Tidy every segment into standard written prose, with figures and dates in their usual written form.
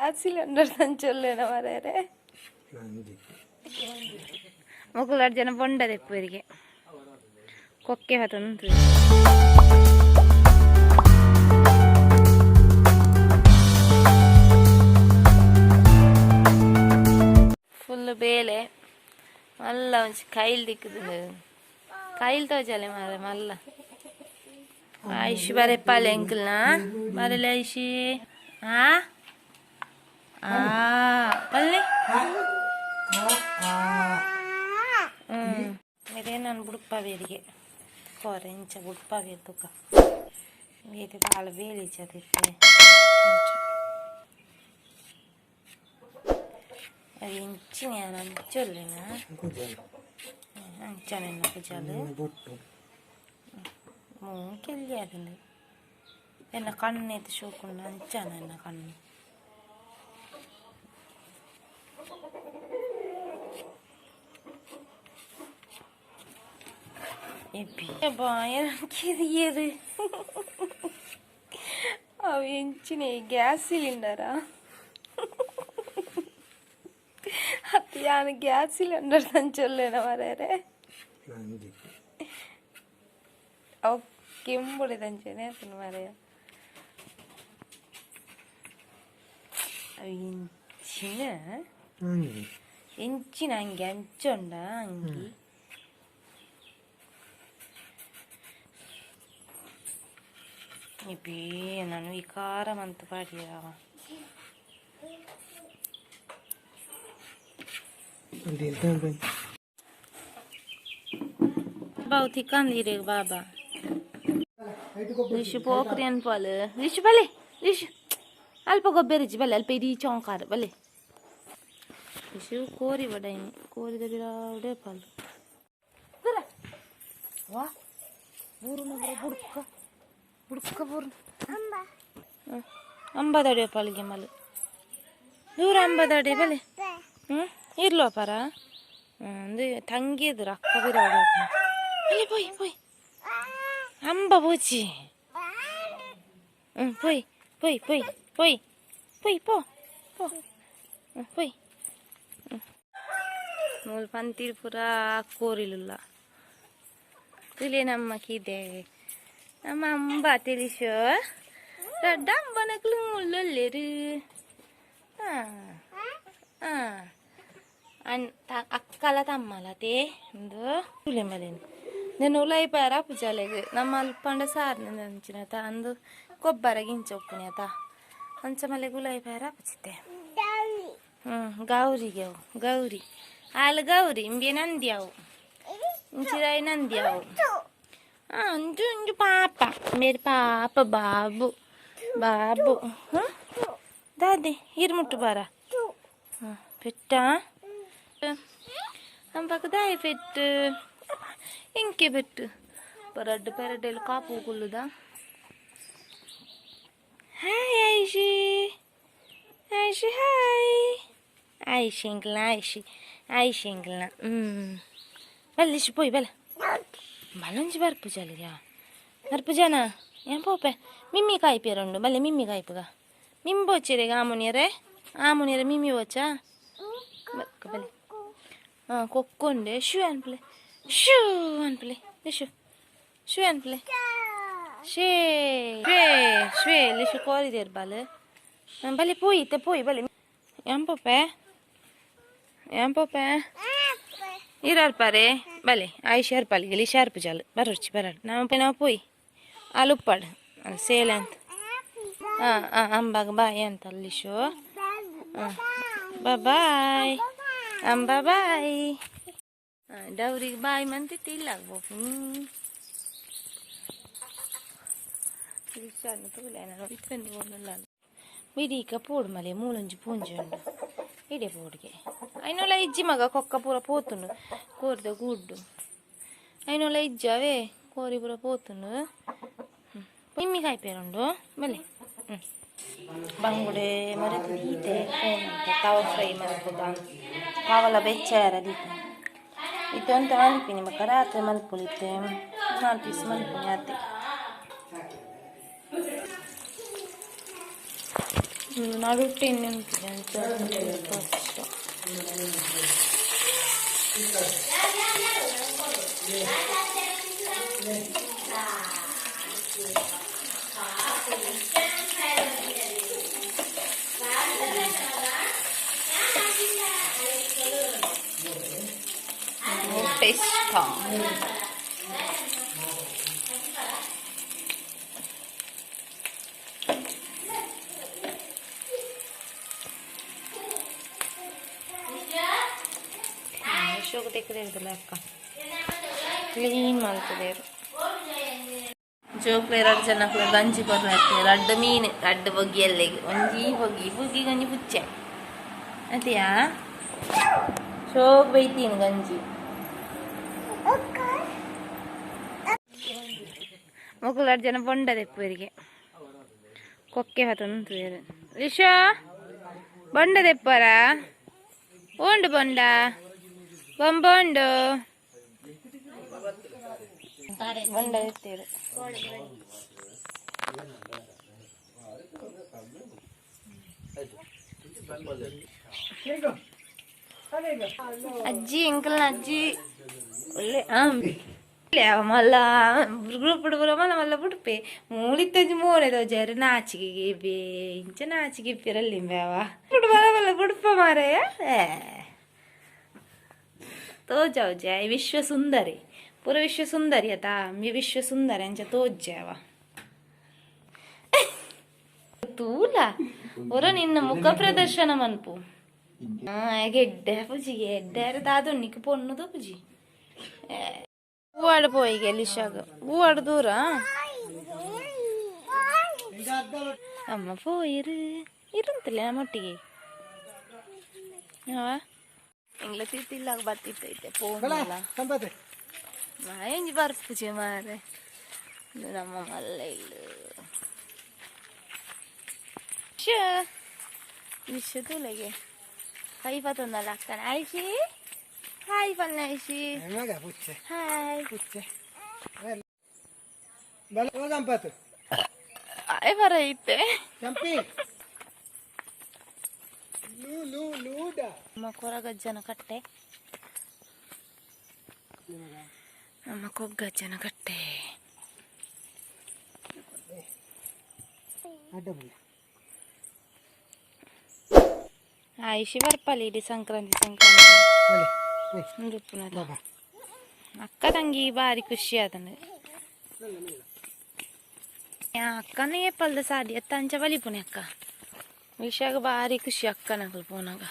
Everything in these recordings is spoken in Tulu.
Gas cylinder ಸಂಚೊಲ್ಲೇನ ಮರೇರೆ. ಮೊಕುಲಾಡ್ ಜನ ಬೊಂಡ ದೆಪ್ಪುವರಿಗೆ ಕೊಕ್ಕೆ ಹತಂತು. ಫುಲ್ ಬೇಲೆ ಮಲ್ಲ ಒಂಜಿ ಕೈಲ್ ದಿಕ್ಕುದು ಕೈಲ್ ತೋಜಲೆ ಮಾರೆ ಮಲ್ಲ. ಆಯುಷ್ ಬರೆಪ್ಪಾಲೆ ಎಂಕಲ್ನ ಬರಲೆ ಐಶಿ. ಆ ಆ ಬಲ್ಲೆ ಮೇರೆ ನಾನು ಬುಡ್ಪಾವೇರಿಗೆ ಕೋರೆ ಇಂಚ ಬುಡ್ಪಾವೇರ್ ತುಕ ಬೇತೆ ದಾಳ ಬೇಲಿ ಚದಿತ್ತೆ ಇಂಚ ಅದು ಇಂಚಿನ ಅಂಚೊಲ್ಲಿನ ಅಂಚನೆ ಕುಜಾಲು ಮೂಕೆಲ್ಲಿ ಎನ್ನ ಕಣ್ಣು ಶೋಕುಂಡು ಅಂಚಾನ ಎನ್ನ ಕಣ್ಣು. ಕಿರಿಯರು ಅವು ಎಂಚಿನ ಗ್ಯಾಸ್ ಸಿಲಿಂಡರಾ? ಅತ್ತು ಯಾನ್ ಗ್ಯಾಸ್ ಸಿಲಿಂಡರ್ ತಂಚೊಲ್ಲೇನ ಮರೇರೆ. ಅವು ಕೆಂಬುಡಿ ತಂಚನೆ ಆತುಂಡು ಮಾರಾಯ. ಅವು ಎಂಚಿನ ಎಂಚಿನ ಅಂಗಿ ಅಂಚೊಂಡ ಅಂಗಿ. ಇಬ್ಬಿ ನಾನು ವಿಕಾರ ಮಂತ್ ಪಾಡಿಯವ. ಬಾವು ತಿಕ್ಕಂದಿರಿ ಬಾಬಾ. ರಿಷು ಪೋಕ್ರಿ ಅನ್ಪಾಲ್ ರಿಷು ಬಲೆ ರಿಷು ಅಲ್ಪ ಗೊಬ್ಬೆರಿಜಿ ಬಲೆ ಅಲ್ಪ ಇಡೀ ಚೌಂಕಾರ ಬಲೆ ರಿಷು ಕೋರಿ ಬಡೈನಿ ಕೋರಿದ ಬಿರಾವುಡೆ ಪಾಲು ವಾ ಬೂರುನ ಬುಡ್ಕ ಬುಡ್ಕ ಬೂರು ಅಂಬದಡೆ ಪಾಲಿಗೆ ಮಲು ದೂರ ಅಂಬದಡೆ ಬಲೆ. ಹ್ಞೂ ಇರ್ಲೋ ಪರ ಅಂದು ತಂಗಿದ್ರು ಅಕ್ಕ ಬಿರಾವುಡೆ ಬಲೆ ಪೋಯ್ ಪೋಯ್ ಅಂಬ ಪೋಚಿ. ಹ್ಞೂ ಪೋಯ್ ಪೋಯ್ ಪೋಯ್ ಪೋಯ್ ಪೋಯ್ ಪೋ ಪೋ ಪೋಯ್. ಮೂಲು ಪಂತಿರ್ ಪೂರ ಕೋರಿಲುಲ್ಲ ತುಲೆ ನಮ್ಮ ಕಿದೆ ನಮ್ಮ ಅಂಬ ತಿಳಿಸು ದೊಡ್ಡ ಅಂಬನಕ್ಲು ಮುಳ್ಳೊಲ್ಲೇರು. ಅಕ್ಕಲ ತಮ್ಮಲ ತೇ ಇಂದು ತುಲೆ ಮಲೇನು నేను ಉಲಾಯಿ ಪಾರ ಪೂಜಾಲೆಗ್ ನಮ್ಮ ಅಲ್ಪಂಡ ಸಾರ್ ಅಂಚಿನ ಅಂದು ಕೊಬ್ಬರ ಗಿಂಚ ಉಪ್ಪುನಿ ಅಂಚ ಮಲೆಗ್ ಉಲಾಯಿ ಪಾರ ಪುಚಿತೆ. ಹ್ಞೂ ಗೌರಿಗೆ ಅವು ಗೌರಿ ಆಲ್ ಗೌರಿ ಇಂಬೆ ನಂದಿ ಅವು ಇಂಚಿರಾಯಿ ನಂದಿ ಅವು. ಅಂಜು ಅಂಜು ಪಾಪ ಮೇರೆ ಪಾಪ ಬಾಬು ಬಾಬು. ಹಾಂ ದಾದೆ ಇರ್ಮುಟ್ಟು ಬಾರ. ಹಾಂ ಪೆಟ್ಟ ಅಂಬಕ ದಾಯಿ ಪೆಟ್ಟು ಎಂಕೆ ಪೆಟ್ಟು ಪರಡ್ಡು ಪೆರಡೆಲು ಕಾಪು ಕುಲ್ಲುದ. ಹಾಯ್ ಐಶಿ ಐಶಿ ಹಾಯ್ ಐಶಿ ಎಂಕಲ್ನ ಐಶಿ ಐಶಿ ಎಂಕಲ್ನ. ಹ್ಞೂ ಬಲ್ಲಿಶು ಪೋಯ್ ಬಲ್ಲ ಬಲೊಂಜಿ ಬರ್ಪುಜಾಲಿಗ ಬರ್ಪುಜಾನ ಏನ್ ಪೋಪೆ ಮಿಮ್ಮಿ ಕಾಯ್ಪೇರುಂಡು ಬಲ್ಲೆ ಮಿಮ್ಮಿ ಕಾಯ್ಪುಗ ಮಿಮ್ಮಿ ಬೋಚಿರೆಗ ಆಮುನಿಯರೆ ಆಮುನಿಯರೆ ಮಿಮ್ಮಿ ಬೋಚಾ ಬಲ್ಲೆ. ಹಾಂ ಕೊಕ್ಕೊಂಡೆ ಶೂ ಅನ್ಪಲೆ ಶೂ ಅನ್ಪಲೆ ಲಿಶು ಶೂ ಅನ್ಪಲೆ ಶೇ ಶೇ ಶೇ ಲಿಶು ಕೋರಿದೇರ್ ಬಾಲ್ ಬಲೆ ಪೋಯಿ ಇತ್ತೆ ಪೋಯಿ ಬಲೆ. ಏನ್ ಪೋಪೆ ಏನ್ ಪೋಪೆ ಇರಾರ್ಪಾರೆ ಬಲೆ ಆಯಿಷ್ ಅರ್ಪಾಲಿಗೆ ಲಿಶ್ ಅರ್ಪು ಜಾಲು ಬರೋರ್ಚಿ ಬರಡು ನಾವು ನಾವು ಪೋಯಿ ಅಲುಪ್ಪಾಡು ಅಲ್ಲಿ ಸೇಲೆ ಅಂತ. ಹಾಂ ಹಾಂ ಅಂಬಾಗ ಬಾಯ್ ಅಂತ ಲಿಶು. ಹಾಂ ಬಾಯ್ ಅಂಬ ಬಾಯ್. ಡೌರಿಗೆ ಬಾಯ್ ಮಂತಿತ್ತು ಇಲ್ಲ ಬಿಡೀಕ ಪೋಡು ಮಲೆ ಮೂಲೊಂಜಿ ಪೂಂಜಿ ಉಂಡು ಇಡೆ ಪೋಡಿಗೆ ಐನೋಲ ಇಜ್ಜಿ ಮಗ ಕೊಕ್ಕ ಪೂರ ಪೋತುಂಡು ಕೋರಿದ ಗುಡ್ಡು ಐನೋಲ ಇಜ್ಜಾವೇ ಕೋರಿ ಪೂರ ಪೋತುಂಡು ನಿಮ್ಮಿ ಕಾಯ್ಪೇರುಂಡು ಬಲೆ. ಹ್ಞೂ ಬಂಗುಡೆ ಮರೆತು ದೀತೆ ತವ ಫ್ರೈ ಮಲ್ಪುದ ಕಾವಲ ಬೆಚ್ಚಾರ ದೀತೆ ಇತ್ತೆ ಒಂತೆ ಮಲ್ಪಿನಿ ಬೊಕ್ಕ ರಾತ್ರೆ ಮಲ್ಪುಲಿತ್ತೆ ನಾಲ್ ಪೀಸ್ ಮಲ್ಪಿನಿ ಆತೆ. ನಡುಟ್ಟು ಎಣ್ಣೆ ಉಂಟು. ಕಷ್ಟ. ಇಷ್ಟ ಶೋಕ್ ತೆಕ್ಕದಿರ್ತಲ್ಲ ಅಕ್ಕ, ಕ್ಲೀನ್ ಮಲ್ತದೇರು. ಜೋಕ್ಲೆ ರಡ್ಡ್ ಜನಕ್ಲೆ ಗಂಜಿ ಕೊರ್ನ, ರಡ್ಡ್ ಮೀನ್, ರಡ್ಡ್ ಬೊಗ್ಗಿ ಅಲ್ಲಿಗೆ ಒಂಜಿ ಬೊಗ್ಗಿ ಬೊಗ್ಗಿ ಗಂಜಿ ಪುಚ್ಚೆ ಅತಿಯಾ. ಶೋಕ್ ಬೈತೀನಿ ಗಂಜಿ. ಮೊಕುಲು ರಡ್ಡ್ ಜನ ಬೊಂಡ ದೆಪ್ಪುವರಿಗೆ ಕೊಕ್ಕೆ ಹತ್ತೊಂದು. ವಿಶಾ, ಬೊಂಡ ದೆಪ್ಪರ ಉಂಡು, ಬೊಂಡ ಬೊಂಬೊಂಡು ಬೊಂಡ ದೆತ್ತೇರು. ಅಜ್ಜಿ ಎಂಕಲ್ನ ಅಜ್ಜಿ ಒಳ್ಳೆ ಮಲ್ಲ ಗ್ರೂಪ್ ಪೂರ ಮಲ್ಲ ಮಲ್ಲ ಬುಡ್ಪೆ ಮೂಲಿತ್ತಂಜಿ ಮೋನೆ ತೋಜಾರು. ನಾಚಿಗೆ ಬೇ ಇಂಚ ನಾಚಿಗೆ ಇಪ್ಪಿರಲ್ಲಿ ಬೇವ ಬುಡ್ ಮಲ್ಲ ಮಲ್ಲ ಬುಡ್ಪ ಮಾರಾಯ. ತೋಜಾವ್ ಜಾಯ್ ವಿಶ್ವ ಸುಂದರಿ, ಪೂರ ವಿಶ್ವ ಸುಂದರಿ ಅತಾ ಮಿ ವಿಶ್ವ ಸುಂದರಿ ಅಂಚ ತೋಜ್ಜಾವ. ತೂಲ ಒರ ನಿನ್ನ ಮುಖ ಪ್ರದರ್ಶನ ಮನ್ಪು. ಎಡ್ಡೆ ಪೂಜಿಗೆ ಎಡ್ಡೆ ದಾದೊನ್ನಿಕ್ ಪೊಣ್ಣು ಪೂಜಿ. ಹೂವಾಡು ಪೋಯಿಗೆ ಲಿಶಾಗ ಹೂವಾಡು ದೂರ ಅಮ್ಮ ಪೋಯಿರು ಇರುಂತಿಲ್ಲ ನಮ್ಮೊಟ್ಟಿಗೆ. ಎಂಗ್ಲ ತಿರ್ತಿಲ್ಲಾಗ ಬತ್ತಿತ್ತೈತೆ ಪೋಂಗಿಲ್ಲ ಮಾಯಂಜಿ ಬರ್ಪುಜೆ ಮಾರೆ. ಇದು ನಮ್ಮ ಮಲ್ಲ ಇಲ್ಲ ವಿಷ ತೂಲೆಗೆ ಕೈ ಪತ್ತೊಂದಲ್ಲ ಅಕ್ಕನ. ಆಯ್ಶಿ, ಹಾಯ್ ಪಲ್ನ ಆಯ್ಶಿ. ಹಾಯ್ ಆಯ್ ಬರ ಐತೆ. ನಮ್ಮ ಕೊರಗಜ್ಜನ ಕಟ್ಟೆ, ನಮ್ಮ ಕೊಗ್ಗಜ್ಜನ ಕಟ್ಟೆ. ಆಯುಷಿ ಬರ್ಪಲ್ಲಿ ಇಡೀ ಸಂಕ್ರಾಂತಿ ಸಂಕ್ರಾಂತಿ ಉಂಡುಪ್ಪುನದ. ಅಕ್ಕ ತಂಗಿ ಬಾರಿ ಖುಷಿ ಆತಂದು. ಅಕ್ಕನೇ ಏಪಲ್ದ ಸಾದಿ ಅತ್ತ ಅಂಚ ಬಲಿಪುನೆ ಅಕ್ಕ. ವಿಷಾಗ ಬಾರಿ ಖುಷಿ ಅಕ್ಕನಕಲ್ ಪೋನಾಗ,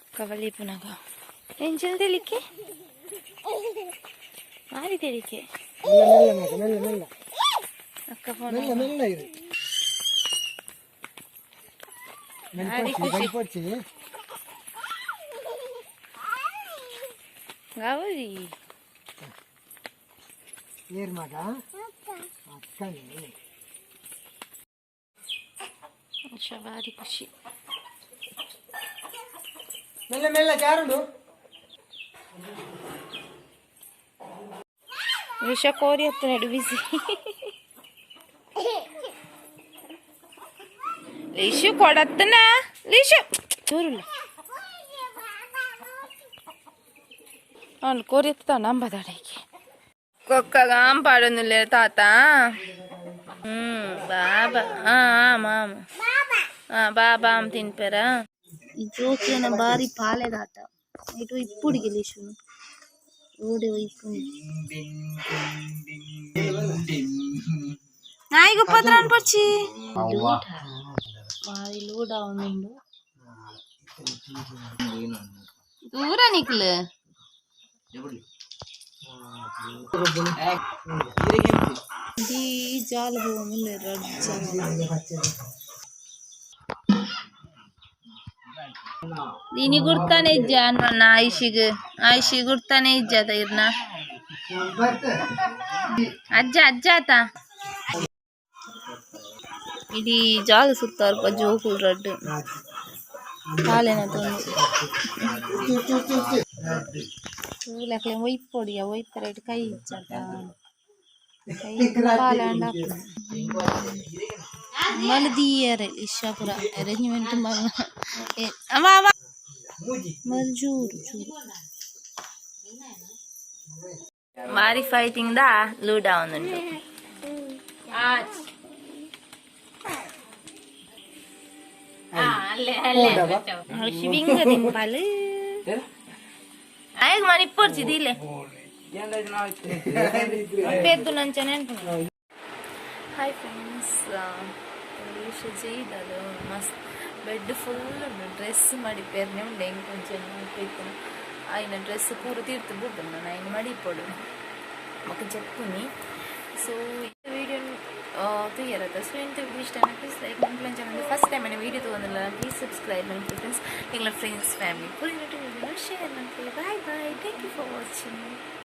ಅಕ್ಕ ಬಲಿಪುನಾಗ ಎಂಚಿನ ತೆಲಿಕೆ, ಬಾರಿ ತೆಲಿಕೆ ಅಕ್ಕ ಫೋನ್. ಬಾರಿ ಖುಷಿ ಗೌರಿ. ಮಗ ಅಕ್ಕನೇ. ಭಾರಿ ಖುಷಿ. ಮೆಲ್ಲ ಮೆಲ್ಲ ಜಾರುಂಡು. ವಿಷ ಕೋರಿ ಹತ್ತು ನಡು ಬಿಸಿ. ಲಿಶು ಕೊಡತ್ತನ ಲಿಶು ಚೂರುಲ್ಲ. ಅವನು ಕೋರಿ ಎತ್ತಾವ ನಂಬದಾಡಕ್ಕೆ ಕೊಕ್ಕಗ ಪಾಡೊಂದುಲ್ಲೆ ತಾತ. ಬಾಬಾ ಮಾಮ ಬಾಬಾ ತಿನ್ಪೆರ. ಈ ಜೋಕ್ಲೆನ ಬಾರಿ ಪಾಲೆದಾಟ ಇటు ಇಪ್ಪುಡಿಗೆ ಲಿಶುನು ಓಡೆ ಇಪ್ಪುನಿ ನಾಯಿಗೆ ಉಪದ್ರ ಅನ್ಪೊಚ್ಚಿ ಬಾರಿ ಲೂಡ ಉಂಡು ದೂರ ನಿಕ್ಲು. ಈ ಜಾಲ ಹೋಗುಲ್ಲ ರಡ್ಡ್ ಜನ. దీని గుర్తానే ఇజ్జా అన్న ఆయిషిగ్ ఆయిషి గుర్తానే ఇజ్జాత ఇర్న ಅಜ್ಜ ಅಜ್ಜ ಆತ. ಇಡೀ ಜಾಗ ಸುತ್ತಾರಪ್ಪ ಜೋಕುಲು ರಡ್ಡ್ ಪಾಲೆನ ತೊಂದು ತೂಲಕ್ಲೆ ಒಯ್ಪೊಡಿಯ ಒಯ್ಪರೆ ಕೈ ಇಜ್ಜಾತ ಕೈ ಪಾಲಾಂಡ. ಮಲ್ದಿಯರೆ ಇಶಾ ಪೂರ ಅರೇಂಜ್ಮೆಂಟ್ ಮಲ್ಲ ಅವ ಅವ. ಮಲ್ ಜೂರು ಜೂರು ಮಾರಿ ಫೈಟಿಂಗ್ ದಾ ಲೂಡಾ ಒಂದುಂಡು. ಶಿವಿಂಗ ತಿನ್ಪಾಲು ಆಯಗ್ ಮನಿ ಇಪ್ಪೊರ್ಚಿ ದೀಲೆ ಪೆದ್ದು ನಂಚನೆ. ಹಾಯ್ ಫ್ರೆಂಡ್ಸ್, ಜೈದದು ಮಸ್ತ್ ಬೆಡ್ ಫುಲ್ ಉಂಡು. ಡ್ರೆಸ್ ಮಡಿಪೇರ್ನೆ ಉಂಡು. ಎಂಕ್ ಒಂಚೆ ಇತ್ತಿನ ಆಯ್ನ ಡ್ರೆಸ್ ಪೂರ ತೀರ್ತು ಬುಡ್ಡು ನಾನು ಐನ್ ಮಡಿಪೊಡು ಬೊಕ ಜೆಪ್ಪುನಿ. ಸೊ ವಿಡಿಯೋ ತೂಯರತ್ತ. ಸೊ ಎಂತ ಇಷ್ಟ, ಪ್ಲೀಸ್ ಲೈಕ್ ಮನ್ಪುಲೆ. ಫಸ್ಟ್ ಟೈಮ್ ವಿಡಿಯೋ ತೂವೊಂದುಲ್ಲ, ಪ್ಲೀಸ್ ಸಬ್ಸ್ಕ್ರೈಬ್ ಮನ್ಪುಲೆ ಫ್ರೆಂಡ್ಸ್. ನಿಂಗ್ಲ ಫ್ರೆಂಡ್ಸ್, ಫ್ಯಾಮಿಲಿ ಪೂರ ಶೇರ್ ಮನ್ಪುಲೆ. Bye bye, thank you for watching.